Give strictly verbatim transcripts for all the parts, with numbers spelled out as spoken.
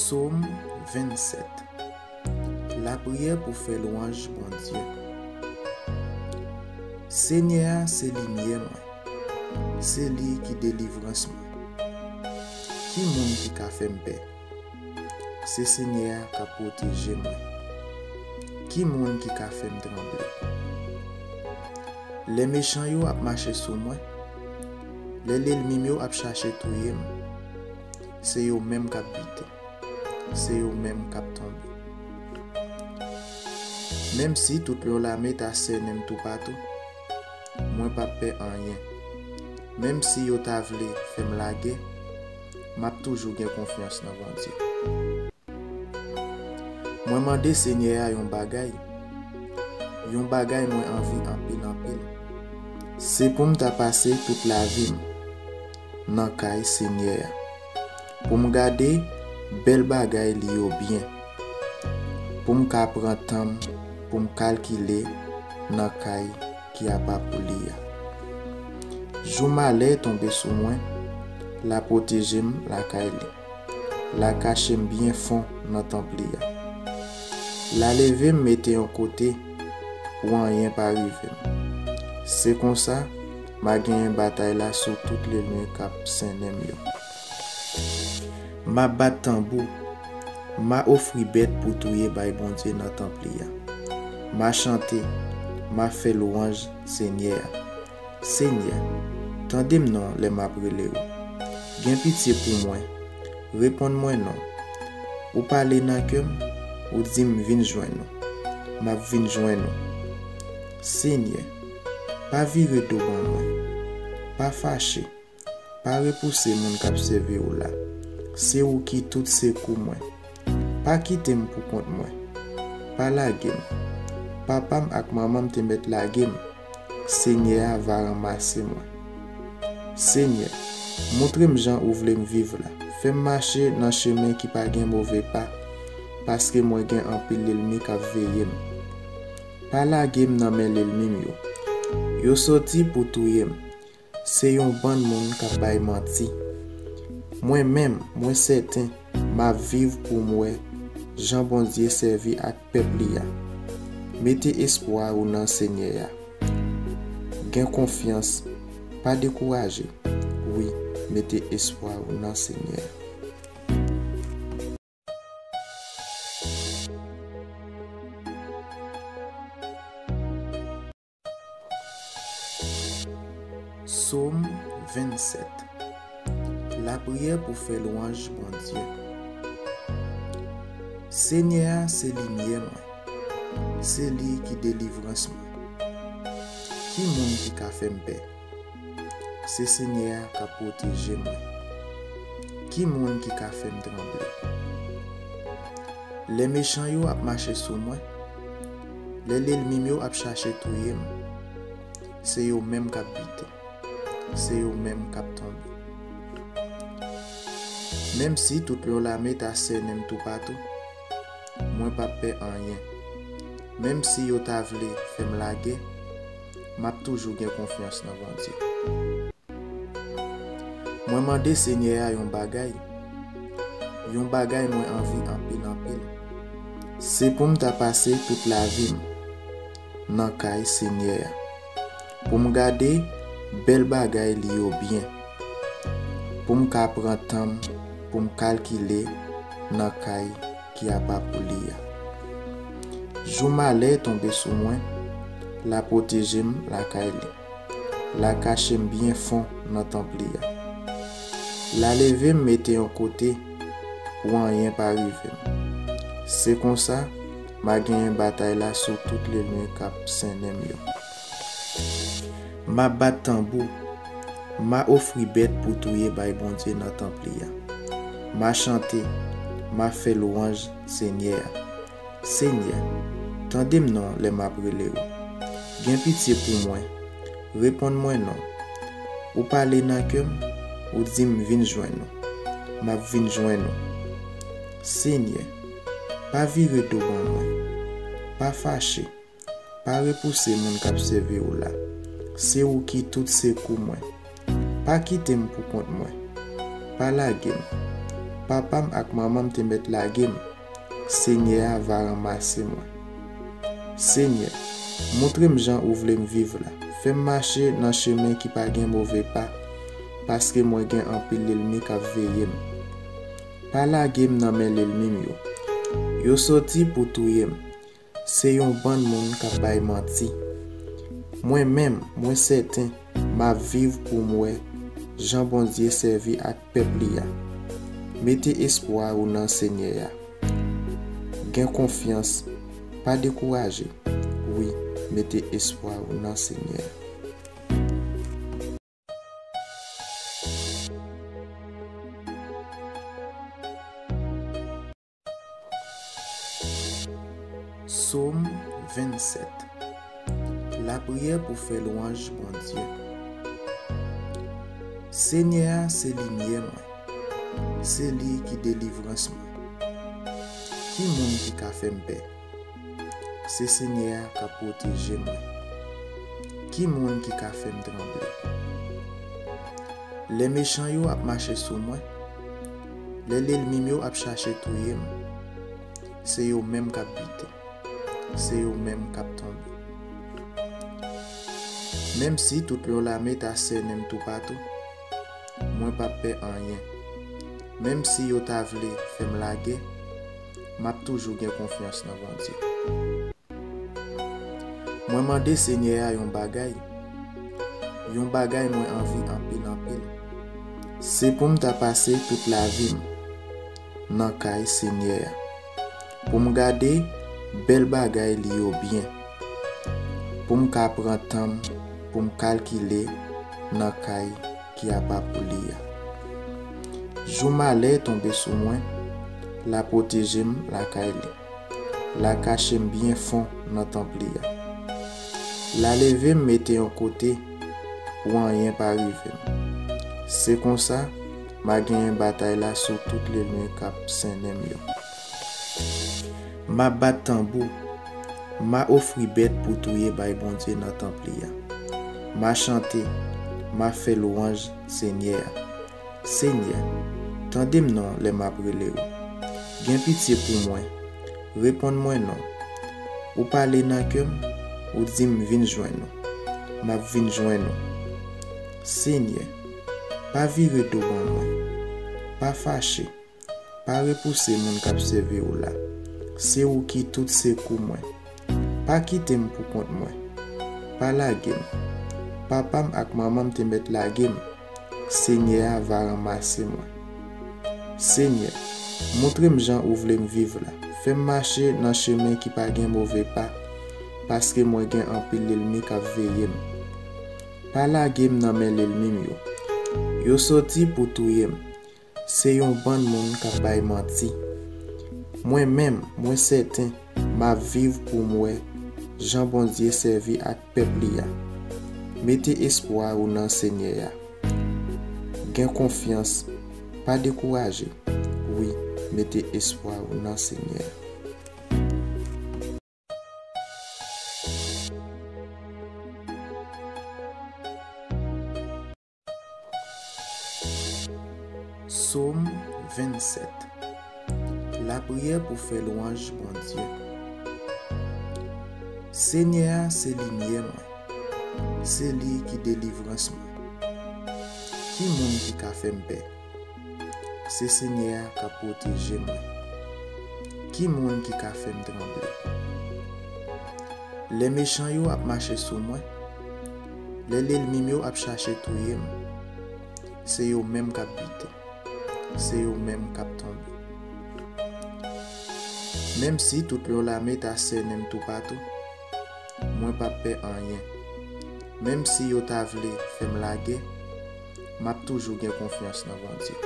Sòm vennsèt. Lapriyè pou fè lwanj Bondye. Senyè a se limyè mwen, se li ki delivrans mwen. Ki moun ki ka fè m pè? Se Senyè a k ap pwoteje mwen. Ki moun ki ka fè m tranble? Lè mechan yo ap mache sou mwen, lè lènmi m yo ap chache touye m, se yo menm k ap bite, se yo menm k ap tonbe. Menm si tout yon lame ta sènen m toupatou, mwen p ap pè anyen. Menm si yo ta vle fè m lagè, m ap toujou gen konfyans nan Bondye. Mwen mande Senyè a yon bagay, yon bagay mwen anvi anpil, anpil. Se pou m ta pase tout lavi m nan kay Senyè a, pou m gade bèl bagay li yo byen, pou m ka pran tan m, pou m kalkile nan kay ki apa pou li a. Jou malè tonbe sou mwen, l a pwoteje m lakay li. L a kache m byen fon nan tanp li a. L a leve m mete yon kote pou anyen pa rive m. Se konsa, m a genyen batay la sou tout lènmi k ap sènen m yo. M a bat tanbou, m a ofri bèt pou touye bay Bondye nan tanp li a. M a chante, m a fè lwanj Senyè a. Senyè, tande m non lè m ap rele w. Gen pitye pou mwen, reponn mwen non. Ou pale nan kè m, ou di m vin jwenn ou. M ap vin jwenn ou. Senyè, pa vire do ban mwen. Pa fache. Pa repouse moun k ap sèvi w la. Se ou ki tout sekou mwen. Pa kite m pou kont mwen. Pa lage m. Papa m ak manman m te mèt lage m. Senyè a va ranmase mwen. Senyè, montre m jan ou vle m viv la. Fè m mache nan chemen ki pa gen move pa, paske mwen gen anpil lènmi k ap veye m. Pa lage m nan men lènmi m yo. Yo soti pou touye m. Se yon bann moun k ap bay manti. Mwen menm, mwen sèten, m ap viv pou m wè jan Bondye sèvi ak pèp li a. Mete espwa ou nan Senyè a. Gen konfyans, pa dekouraje. Wi, mete espwa ou nan Senyè a. Sòm vennsèt. Lapriyè pou fè lwanj Bondye. Senyè a se limyè mwen, se li ki delivrans mwen. Ki moun ki ka fè m pè? Se Senyè a k ap pwoteje mwen. Ki moun ki ka fè m tranble? Lè mechan yo ap mache sou mwen, lè lènmi m yo ap chache touye m, se yo menm k ap bite, se yo menm k ap tonbe. Menm si tout yon lame ta sènen m toupatou, mwen p ap pè anyen. Menm si yo ta vle fè m lagè, m ap toujou gen konfyans nan Bondye. Mwen mande Senyè a yon bagay, yon bagay mwen anvi anpil, anpil. Se pou m ta pase tout lavi m nan kay Senyè a, pou m gade bèl bagay li yo byen, pou m ka pran tan m, pou m kalkile nan kay ki apa pou li a. Jou malè tonbe sou mwen, l a pwoteje m lakay li. L a kache m byen fon nan tanp li a. L a leve m mete yon kote pou anyen pa rive m. Se konsa, m a genyen batay la sou tout lènmi k ap sènen m yo. M a bat tanbou, m a ofri bèt pou touye bay Bondye nan tanp li a. M a chante, m a fè lwanj Senyè a. Senyè, tande m non lè m ap rele w. Gen pitye pou mwen. Reponn mwen non. Ou pale nan kè m, ou di m vin jwenn ou. M ap vin jwenn ou. Senyè, pa vire do ban mwen. Pa fache. Pa repouse moun k ap sèvi w la. Se ou ki tout sekou mwen. Pa kite m pou kont mwen. Pa lage m. Papa m ak manman m te mèt lage m. Senyè a va ranmase mwen. Senyè, montre m jan ou vle m viv la. Fè m mache nan chemen ki pa gen move pa, paske mwen gen anpil lènmi k ap veye m. Pa lage m nan men lènmi m yo. Yo soti pou touye m. Se yon bann moun k ap bay manti. Mwen menm, mwen sèten, m ap viv pou m wè jan Bondye sèvi ak pèp li a. Mete espwa ou nan Senyè a. Gen konfyans, pa dekouraje. Wi, mete espwa ou nan Senyè a. Sòm vennsèt. Lapriyè pou fè lwanj Bondye. Senyè a se limyè mwen, se li ki delivrans mwen. Ki moun ki ka fè m pè? Se Senyè a k ap pwoteje mwen. Ki moun ki ka fè m tranble? Lè mechan yo ap mache sou mwen, lè lènmi m yo ap chache touye m, se yo menm k ap bite, se yo menm k ap tonbe. Menm si tout yon lame ta sènen m toupatou, mwen p ap pè anyen. Menm si yo ta vle fè m lagè, m ap toujou gen konfyans nan Bondye. Mwen mande Senyè a yon bagay, yon bagay mwen anvi anpil, anpil. Se pou m ta pase tout lavi m nan kay Senyè a, pou m gade bèl bagay li yo byen, pou m ka pran tan m pou m kalkile nan kay ki apa pou li a. Jou malè tonbe sou mwen, l a pwoteje m lakay li. L a kache m byen fon nan tanp li a. L a leve m mete yon kote pou anyen pa rive m. Se konsa, m a genyen batay la sou tout lènmi k ap sènen m yo. M a bat tanbou, m a ofri bèt pou touye bay Bondye nan tanp li a. M a chante, m a fè lwanj Senyè a. Senyè, tande m non lè m ap rele w. Gen pitye pou mwen. Reponn mwen non. Ou pale nan kè m, ou di m vin jwenn ou. M ap vin jwenn ou. Senyè, pa vire do ban mwen. Pa fache. Pa repouse moun k ap sèvi w la. Se ou ki tout sekou mwen. Pa kite m pou kont mwen. Pa lage m. Papa m ak manman m te mèt lage m. Senyè a va ranmase mwen. Senyè, montre m jan ou vle m viv la. Fè m mache nan chemen ki pa gen move pa, paske mwen gen anpil lènmi k ap veye m. Pa lage m nan men lènmi m yo. Yo soti pou touye m. Se yon bann moun k ap bay manti. Mwen menm, mwen sèten, m ap viv pou m wè jan Bondye sèvi ak pèp li a. Mete espwa ou nan Senyè a. Gen konfyans, pa dekouraje. Wi, mete espwa ou nan Senyè a. Sòm vennsèt. Lapriyè pou fè lwanj Bondye. Senyè a se limyè mwen, se li ki delivrans mwen. Ki moun ki ka fè m pè? Se Senyè a k ap pwoteje mwen. Ki moun ki ka fè m tranble? Lè mechan yo ap mache sou mwen, lè lènmi m yo ap chache touye m, se yo menm k ap bite, se yo menm k ap tonbe. Menm si tout yon lame ta sènen m toupatou, mwen p ap pè anyen. Menm si yo ta vle fè m lagè, m ap toujou gen konfyans nan Bondye.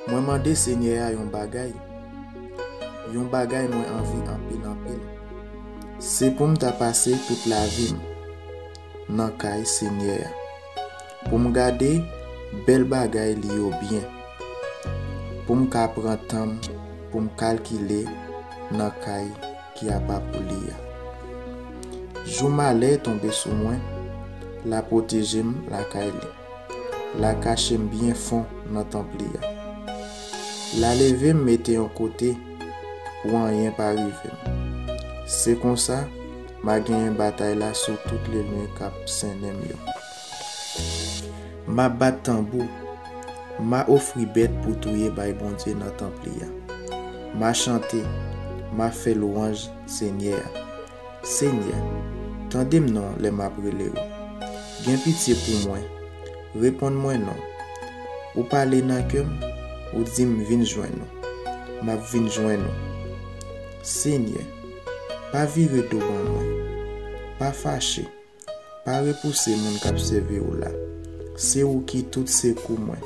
Mwen mande Senyè a yon bagay, yon bagay mwen anvi anpil, anpil. Se pou m ta pase tout lavi m nan kay Senyè a, pou m gade bèl bagay li yo byen, pou m ka pran tan m pou m kalkile nan kay ki apa pou li a. Jou malè tonbe sou mwen, l a pwoteje m lakay li. L a kache m byen fon nan tanp li a. L a leve m mete yon kote pou anyen pa rive m. Se konsa, m a genyen batay la sou tout lènmi k ap sennen m yo. M a bat tanbou, m a ofri bèt pou touye bay Bondye nan tanp li a. M a chante, m a fè lwanj Senyè a. Senyè, tande m non lè m ap rele w. Gen pitye pou mwen. Reponn mwen non. Ou pale nan kè m, ou di m vin jwenn ou. M ap vin jwenn ou. Senyè, pa vire do ban mwen. Pa fache. Pa repouse moun k ap sèvi w la. Se ou ki tout sekou mwen.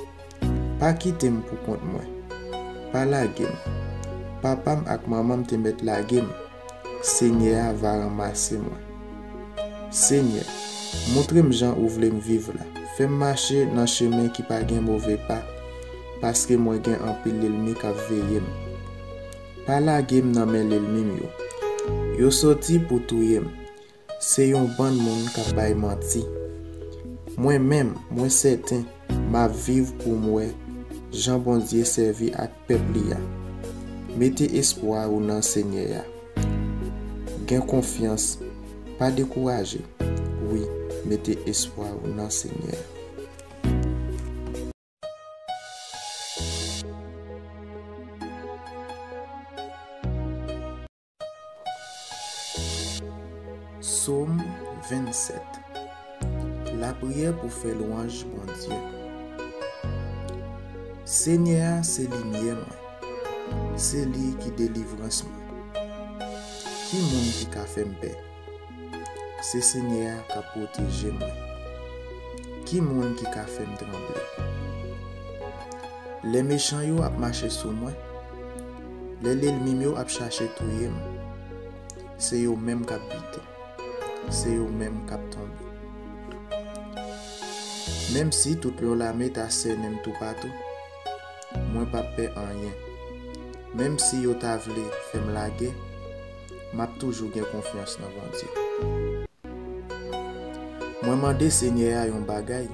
Pa kite m pou kont mwen. Pa lage m. Papa m ak manman m te mèt lage m. Senyè a va ranmase mwen. Senyè, montre m jan ou vle m viv la. Fè m mache nan chemen ki pa gen move pa, paske mwen gen anpil lènmi k ap veye m. Pa lage m nan men lènmi m yo. Yo soti pou touye m. Se yon bann moun k ap bay manti. Mwen menm, mwen sèten, m ap viv pou m wè jan Bondye sèvi ak pèp li a. Mete espwa ou nan Senyè a. Gen konfyans, pa dekouraje. Wi, mete espwa ou nan Senyè a. Sòm vennsèt. Lapriyè pou fè lwanj Bondye. Senyè a se limyè mwen, se li ki delivrans mwen. Ki moun ki ka fè m pè? Se Senyè a k ap pwoteje mwen. Ki moun ki ka fè m tranble? Lè mechan yo ap mache sou mwen, lè lènmi m yo ap chache touye m, se yo menm k ap bite, se yo menm k ap tonbe. Menm si tout yon lame ta sènen m toupatou, mwen p ap pè anyen. Menm si yo ta vle fè m lagè, m ap toujou gen konfyans nan Bondye. Mwen mande Senyè a yon bagay,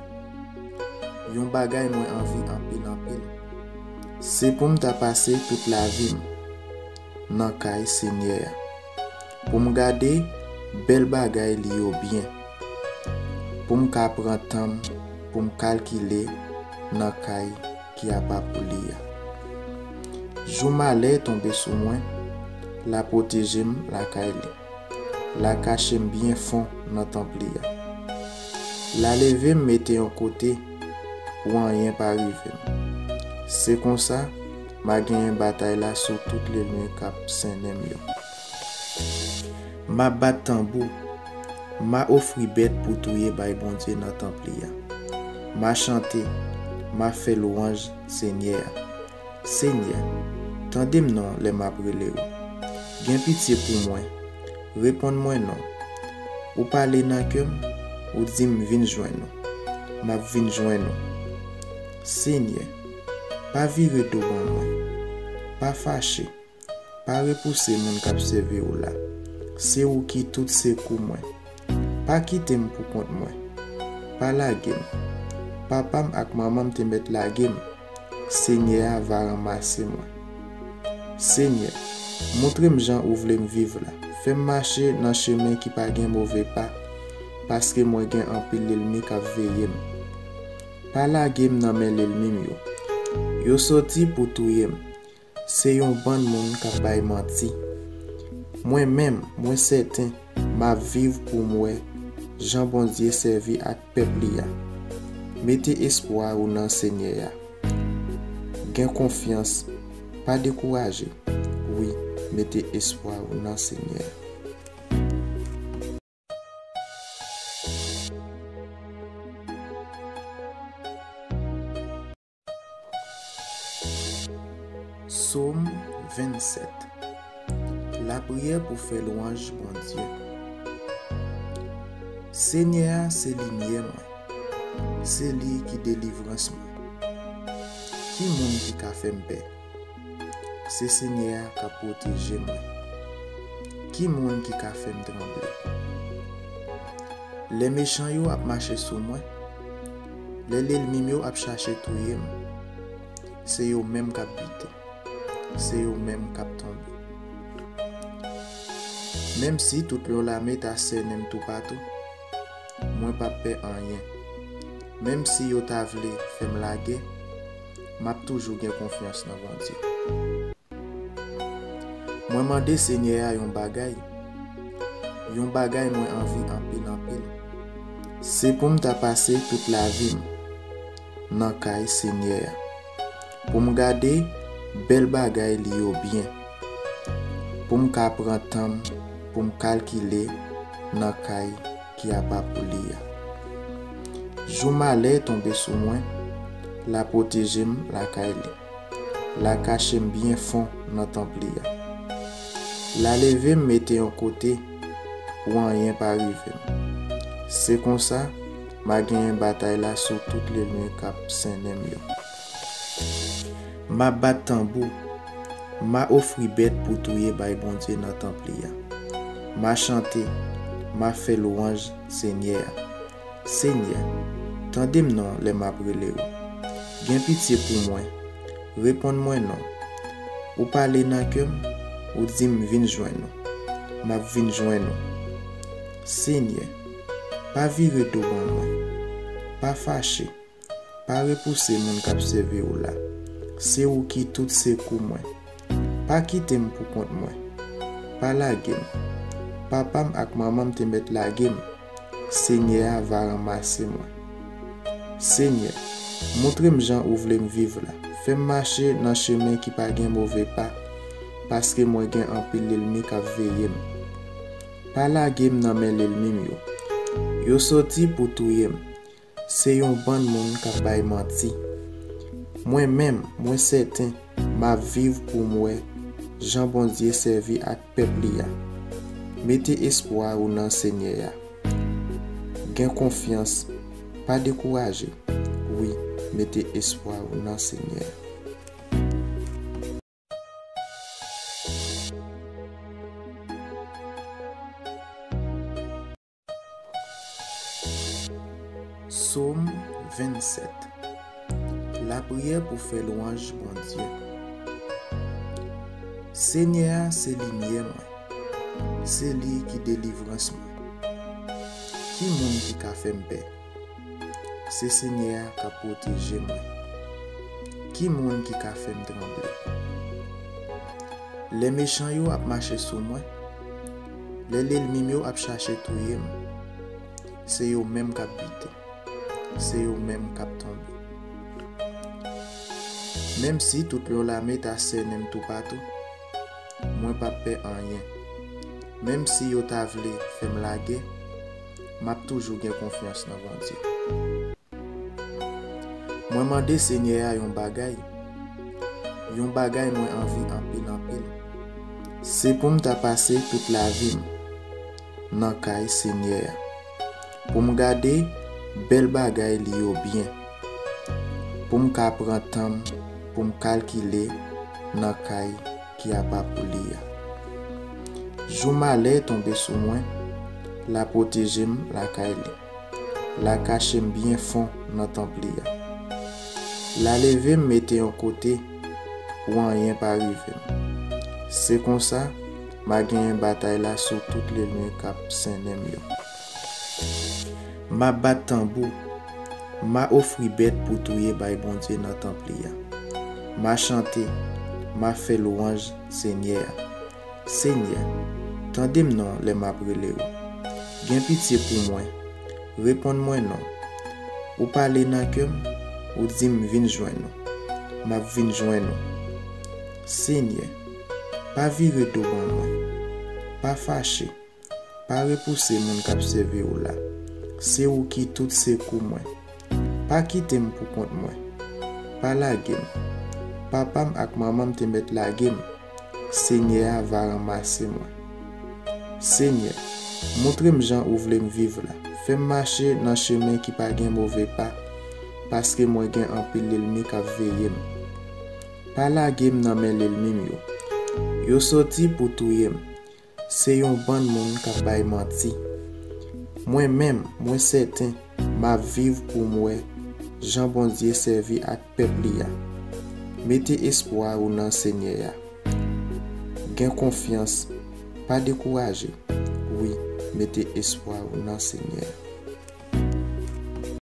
yon bagay mwen anvi anpil, anpil. Se pou m ta pase tout lavi m nan kay Senyè a, pou m gade bèl bagay li yo byen, pou m ka pran tan m pou m kalkile nan kay ki apa pou li a. Jou malè tonbe sou mwen, l a pwoteje m lakay li. L a kache m byen fon nan tanp li a. L a leve m mete yon kote pou anyen pa rive m. Se konsa, m a genyen batay la sou tout lènmi k ap sennen m yo. M a bat tanbou, m a ofri bèt pou touye bay Bondye nan tanp li a. M a chante, m a fè lwanj Senyè a. Senyè, tande m non lè m ap rele w. Gen pitye pou mwen. Reponn mwen non. Ou pale nan kè m, ou di m vin jwenn ou. M ap vin jwenn ou. Senyè, pa vire do ban mwen. Pa fache. Pa repouse moun k ap sèvi w la. Se ou ki tout sekou mwen. Pa kite m pou kont mwen. Pa lage m. Papa m ak manman m te mèt lage m. Senyè a va ranmase mwen. Senyè, montre m jan ou vle m viv la. Fè m mache nan chemen ki pa gen move pa, paske mwen gen anpil lènmi k ap veye m. Pa lage m nan men lènmi m yo. Yo soti pou touye m. Se yon bann moun k ap bay manti. Mwen menm, mwen sèten, m ap viv pou m wè jan Bondye sèvi ak pèp li a. Mete espwa ou nan Senyè a. Gen konfyans, pa dekouraje. Wi, mete espwa ou nan Senyè a. Sòm vennsèt. Lapriyè pou fè lwanj Bondye. Senyè a se limyè mwen, se li ki delivrans mwen. Ki moun ki ka fè m pè? Se Senyè a k ap pwoteje mwen. Ki moun ki ka fè m tranble? Lè mechan yo ap mache sou mwen, lè lènmi m yo ap chache touye m, se yo menm k ap bite. Se yo menm k ap tonbe. Menm si tout yon lame ta sènen m toupatou, mwen p ap pè anyen. Menm si yo ta vle fè m lagè, m ap toujou gen konfyans nan Bondye. Mwen mande Senyè a yon bagay, yon bagay mwen anvi anpil, anpil. Se pou m ta pase tout lavi m nan kay Senyè a, pou m gade bèl bagay li yo byen, pou m ka pran tan m pou m kalkile nan kay ki apa pou li a. Jou malè tonbe sou mwen, l a pwoteje m lakay li. L a kache m byen fon nan tanp li a. L a leve m mete yon kote pou anyen pa rive m. Se konsa, m a genyen batay la sou tout lènmi k ap sènen m yo. M a bat tanbou, m a ofri bèt pou touye bay Bondye nan tanp li a. M a chante, m a fè lwanj Senyè a. Senyè, tande m non lè m ap rele w. Gen pitye pou mwen, reponn mwen non. Ou pale nan kè m, ou di m vin jwenn ou. M ap vin jwenn ou. Senyè, pa vire do ban mwen. Pa fache. Pa repouse moun k ap sèvi w la. Se ou ki tout sekou mwen. Pa kite m pou kont mwen. Pa lage m. Papa m ak manman m te mèt lage m. Senyè a va ranmase mwen. Senyè, montre m jan ou vle m viv la. Fè m mache nan chemen ki pa gen move pa, paske mwen gen anpil lènmi k ap veye m. Pa lage m nan men lènmi m yo. Yo soti pou touye m. Se yon bann moun k ap bay manti. Mwen menm, mwen sèten, m ap viv pou m wè jan Bondye sèvi ak pèp li a. Mete espwa ou nan Senyè a. Gen konfyans, pa dekouraje. Wi, mete espwa ou nan Senyè a. Sòm vennsèt. Lapriyè pou fè lwanj Bondye. Senyè a se limyè mwen, se li ki delivrans mwen. Ki moun ki ka fè m pè? Se Senyè a k ap pwoteje mwen. Ki moun ki ka fè m tranble? Lè mechan yo ap mache sou mwen, lè lènmi m yo ap chache touye m, se yo menm k ap bite, se yo menm k ap tonbe. Menm si tout yon lame ta sènen m toupatou, mwen p ap pè anyen. Menm si yo ta vle fè m lagè, m ap toujou gen konfyans nan Bondye. Mwen mande Senyè a yon bagay, yon bagay mwen anvi anpil, anpil. Se pou m ta pase tout lavi m nan kay Senyè a, pou m gade bèl bagay li yo byen, pou m ka pran tan m pou m kalkile nan kay ki apa pou li a. Jou malè tonbe sou mwen, l a pwoteje m lakay li. L a kache m byen fon nan tanp li a. L a leve m mete yon kote pou anyen pa rive m. Se konsa, m a genyen batay la sou tout lènmi k ap sènen m yo. M a bat tanbou, m a ofri bèt pou touye bay Bondye nan tanp li a. M a chante, m a fè lwanj Senyè a. Senyè, tande m non lè m ap rele w. Gen pitye pou mwen, reponn mwen non. Ou pale nan kè m, ou di m vin jwenn ou. M ap vin jwenn ou. Senyè, pa vire do ban mwen. Pa fache. Pa repouse moun k ap sèvi w la. Se ou ki tout sekou mwen. Pa kite m pou kont mwen. Pa lage m. Papa m ak manman m te mèt lage m. Senyè a va ranmase mwen. Senyè, montre m jan ou vle m viv la. Fè m mache nan chemen ki pa gen move pa, paske mwen gen anpil lènmi k ap veye m. Pa lage m nan men lènmi m yo. Yo soti pou touye m. Se yon bann moun k ap bay manti. Mwen menm, mwen sèten, m ap viv pou m wè jan Bondye sèvi ak pèp li a. Mete espwa ou nan Senyè a. Gen konfyans. Pa dekouraje. Wi, mete espwa ou nan Senyè a.